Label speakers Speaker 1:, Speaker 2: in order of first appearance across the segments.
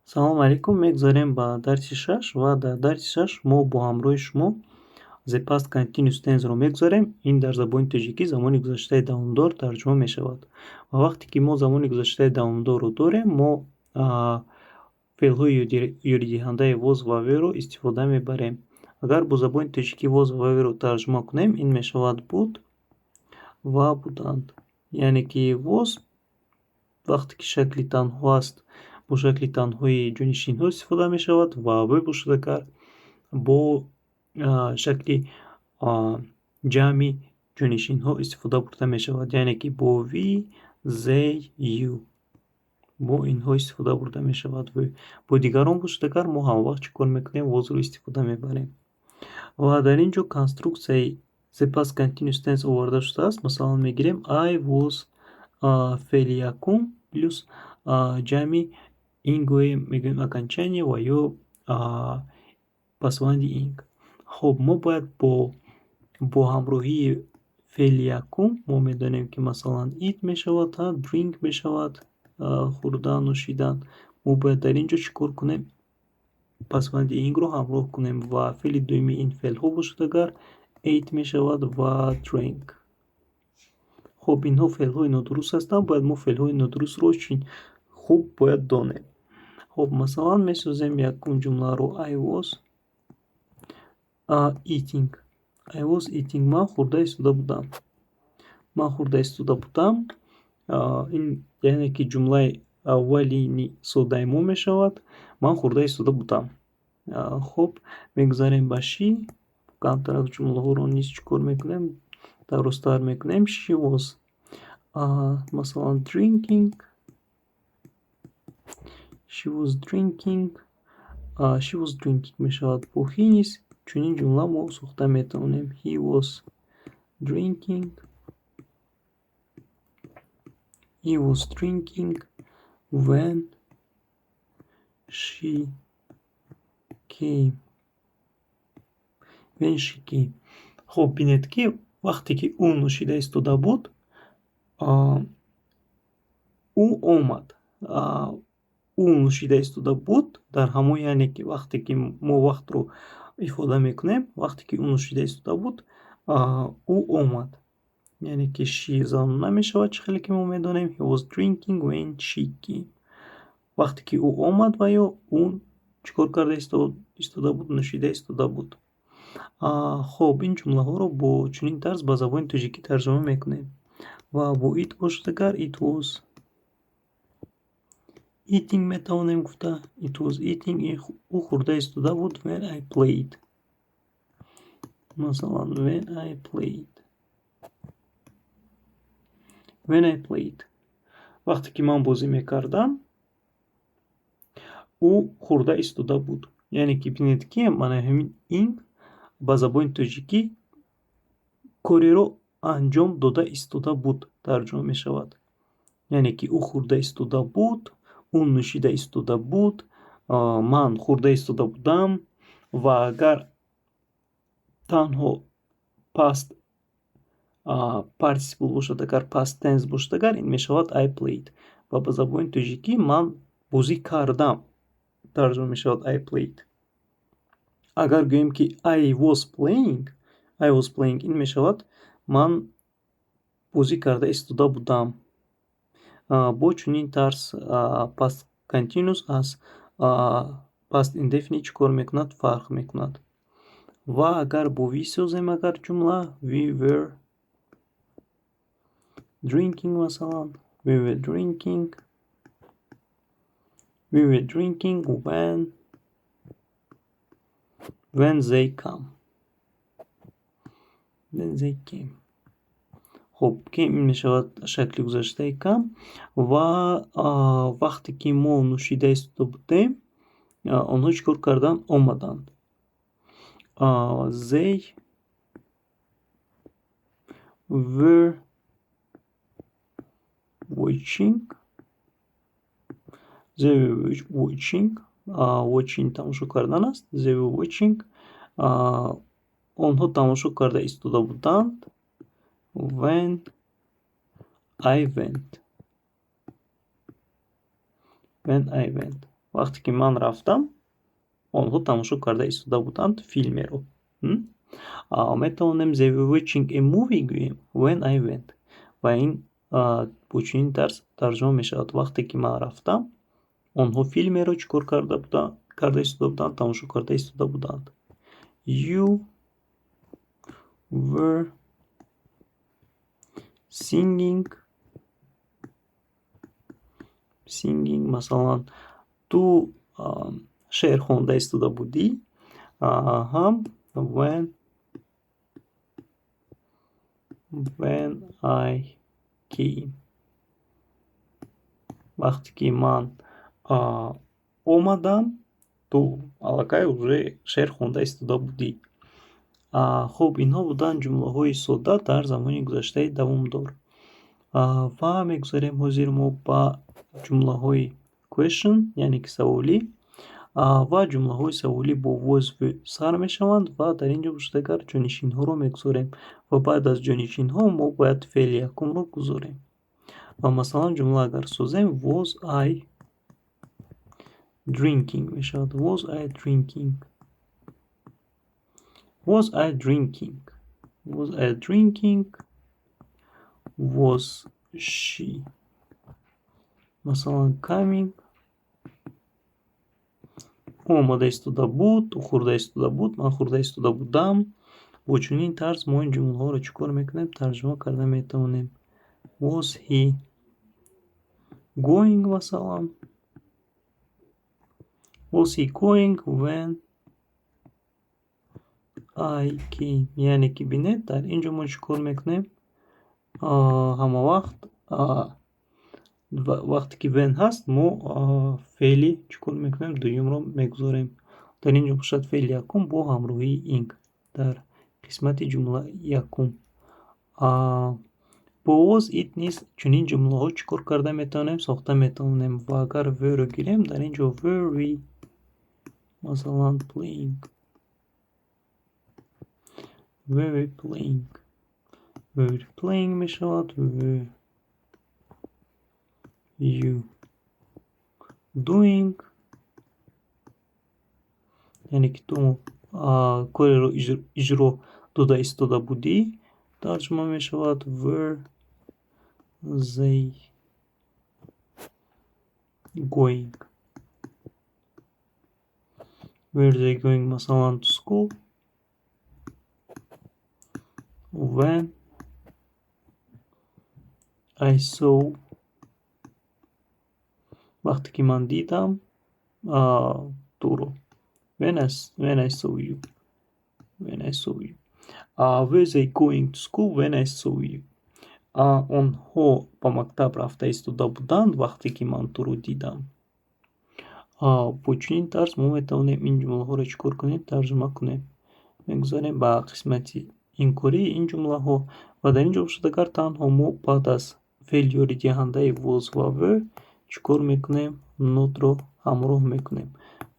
Speaker 1: Салом алейкум. Мегузарем ба дарси шаш ва дар дарси шаш мо бо ҳамроҳи шумо The Past Continuous Tense-ро мегузарем. Ин дар забони тоҷикӣ замони гузаштаи давомдор тарҷума мешавад. Ва вақте ки мо замони гузаштаи давомдорро дорем, мо феълҳои ёридиҳандаи was ва were-ро истифода мебарем. Агар бо забони тоҷикӣ was ва were-ро тарҷума кунем, ин мешавад буд ва буданд. Яъне ки was вақте ки шакли танҳо аст, бо шакли танҳои ҷонишинҳо истифода мешавад ва were бошад агар, бо шакли ҷамъи ҷонишинҳо истифода бурда мешавад. Яъне ки бо we, they, you бо инҳо истифода бурда мешавад. Бо дигарон бошад агар, мо ҳамавақт чӣ кор мекунем? Was-ро истифода мебарем. Ва дар ин ҷо конструксияи The Past Continuous Tense оварда шудааст. Масалан, мегирем I was, феъли якум плюс ҷамъи ing, мегӯем окончание ва ё пасванди ing. Хуб, мо бояд бо ҳамроҳии феъли якум, мо медонем, ки масалан eat мешавад, drink мешавад, хӯрдан, нӯшидан. Мо бояд дар ин ҷо чӣ кор кунем? Пасванди ing-ро ҳамроҳ кунем ва феъли дуюми ин феълҳо бошад агар, ate мешавад ва drank. Хуб, инҳо феълҳои нодуруст ҳастанд, бояд мо феълҳои нодурустро чӣ хуб бояд донем. Хуб, масалан, месозем якум ҷумларо: I was eating. I was eating. Ман хӯрда истода будам. Ман хӯрда истода будам. Ин яъне ки ҷумлаи аввалини содаи мо мешавад. Ман хӯрда истода будам. Хуб, мегузарем ба she. Камтарак ҷумлаҳоро низ чӣ кор мекунем? Дарозтар мекунем. She was, масалан, drinking. She was drinking. She was drinking мешавад. Бо he низ чунин ҷумла мо сохта метавонем. He was drinking. He was drinking when she came. When she came. Хуб, бинед, ки вақте ки ӯ нӯшида истода буд, ӯ омад. Ӯ нӯшида истода буд дар ҳамон, яъне ки вақте ки мо вақтро ифода мекунем, вақте ки ӯ нӯшида истода буд, ӯ омад. Яъне ки she занона мешавад, чӣ хеле ки мо медонем. He was drinking when she came. Вақте ки ӯ омад ва ё ӯ чӣ кор карда истода буд? Нӯшида истода буд. Хуб, ин ҷумлаҳоро бо чунин тарз ба забони тоҷикӣ тарҷума мекунем. Ва бо it бошад агар, it was eating метавонем гуфта. It was eating, ӯ хӯрда истода буд. When I played. Масалан, when I played. When I played. Вақте ки ман бозӣ мекардам, ӯ хӯрда истода буд. Яъне ки бинед, ки мана ҳамин ing ба забони тоҷикӣ кореро анҷом дода истода буд тарҷума мешавад. Яъне ки ӯ хӯрда истода буд, ӯ нӯшида истода буд, ман хӯрда истода будам. Ва агар танҳо past participle бошад агар, past tense бошад агар, ин мешавад I played ва ба забони тоҷикӣ ман бозӣ кардам тарҷума мешавад I played. Агар гӯем, ки I was playing, I was playing, ин мешавад ман бозӣ карда истода будам. Бо чунин тарз past continuous аз past indefinite чӣ кор мекунад? Фарқ мекунад. Ва агар бо we созем агар ҷумла, we were drinking, масалан, we were drinking, we were drinking when they come, when they came. Хуб, came ин мешавад шакли гузаштаи come. Ва вақте ки мо нӯшида истода будем, онҳо чӣ кор карданд? Омаданд. They were watching, they were watching. Watching тамошо кардан аст. They were watching, онҳо тамошо карда истода буданд. When I went, when I went, Вақте ки ман рафтам, онҳо тамошо карда истода буданд филмеро. Метавонем "They were watching a movie" гӯем "when I went", ва ин бо чунин тарз тарҷума мешавад: вақте ки ман рафтам, онҳо филмеро чӣ кор карда истода буданд? Тамошо карда истода буданд. You were singing, масалан, ту шеър хонда истода будӣ ҳам when I came. Вақте ки ман омадам, ту аллакай уже шеър хонда истода будӣ. Хуб, инҳо буданд ҷумлаҳои содда дар замони гузаштаи давомдор. Ва мегузарем ҳозир мо ба ҷумлаҳои question, яъне ки саволӣ. Ва ҷумлаҳои саволӣ бо was, were сар мешаванд ва дар ин ҷо бошад агар ҷонишинҳоро мегузорем ва баъд аз ҷонишинҳо мо бояд феъли якумро гузорем. Ва масалан, ҷумла агар созем, was I drinking мешавад. Was I drinking? Was I drinking? Was I drinking? Was she, масалан, coming? Ӯ омода истода буд, ӯ хӯрда истода буд, ман хӯрда истода будам. Бо чунин тарз мо ин ҷумлаҳоро чӣ кор мекунем? Тарҷума карда метавонем. Was he going, масалан? Was he going when I came? Яъне ки бинед, дар ин ҷо мо чӣ кор мекунем? Ҳама вақт вақте ки when ҳаст, мо феъли чӣ кор мекунем? Дуюмро мегузорем. Дар ин ҷо бошад феъли якум бо ҳамроҳии ing дар қисмати ҷумла якум. Бо was, it низ чунин ҷумлаҳо чӣ кор карда метавонем? Сохта метавонем. Ва агар were-ро гирем, дар ин ҷо were we, масалан, playing. Were we playing? Were we playing мешавад. Were you doing, яъне ки ту кореро иҷро дода истода будӣ, тарҷума мешавад. Were they going? Were they going, масалан, to school when I saw, вақте ки ман дидам туро, when I saw you, when I saw you. Were they going to school when I saw you? Онҳо ба мактаб рафта истода буданд, вақте ки ман туро дидам. Бо чунин тарз мо метавонем ин ҷумлаҳоро чӣ кор кунем? Тарҷума кунем. Мегузарем ба қисмати инкории ин ҷумлаҳо ва дар ин ҷо бошад агар танҳо мо баъд аз феъли ёридиҳандаи was ва were чӣ кор мекунем? Not-ро ҳамроҳ мекунем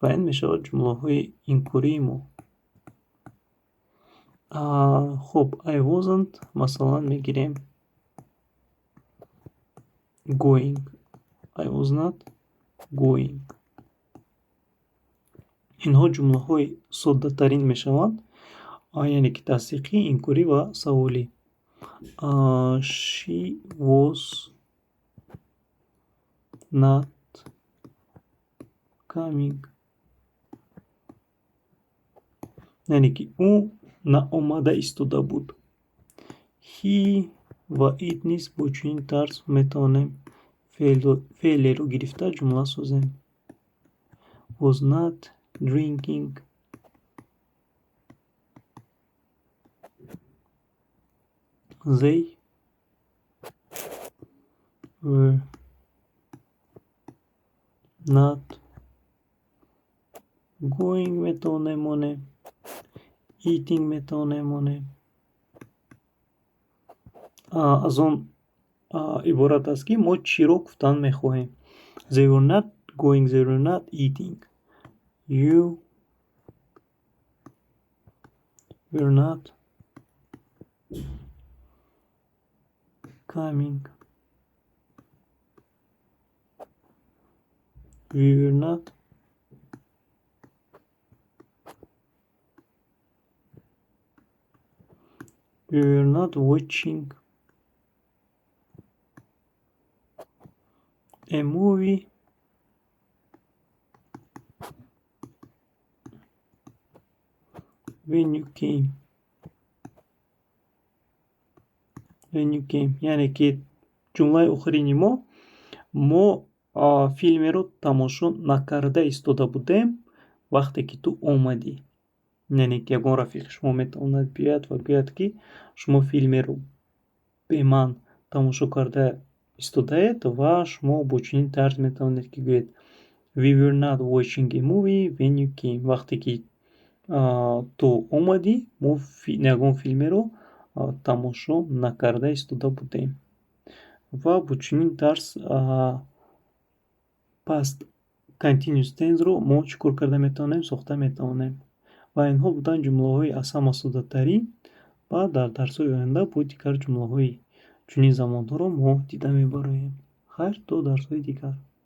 Speaker 1: ва ин мешавад ҷумлаҳои инкории мо. Хуб, I wasn't, масалан, мегирем going. I was not going. Инҳо ҷумлаҳои соддатарин мешаванд, яъне ки тасдиқӣ, инкорӣ ва саволӣ. She was not coming. Яъне ки ӯ наомада истода буд. He ва it низ бо чунин тарз метавонем феълеро гирифта ҷумла созем. Was not drinking. They were not going метавонем монем. Eating метавонем монем. Аз он иборат аст, ки мо чиро гуфтан мехоҳем. They were not going, they were not eating. You were not coming. We were not We were not watching a movie when you came. When you came. Яъне ки ҷумлаи охирини мо филмеро тамошо накарда истода будем, вақте ки ту омадӣ. Яъне ки ягон рафиқи шумо метавонад биёяд ва гӯяд, ки шумо филмеро бе ман тамошо карда истодаед, ва шумо бо чунин тарз метавонед, ки гӯед: We were not watching a movie when you came. Вақте ки ту омадӣ, мо ягон филмеро тамошо накарда истода будем. Ва бо чунин тарз past continuous tense-ро мо чӣ кор карда метавонем? Сохта метавонем. Ва инҳо буданд ҷумлаҳои аз ҳама соддатарин, ва дар дарсҳои оянда бо дигар ҷумлаҳои чунин замонҳоро мо дида мебароем. Хайр, то дарсҳои дигар.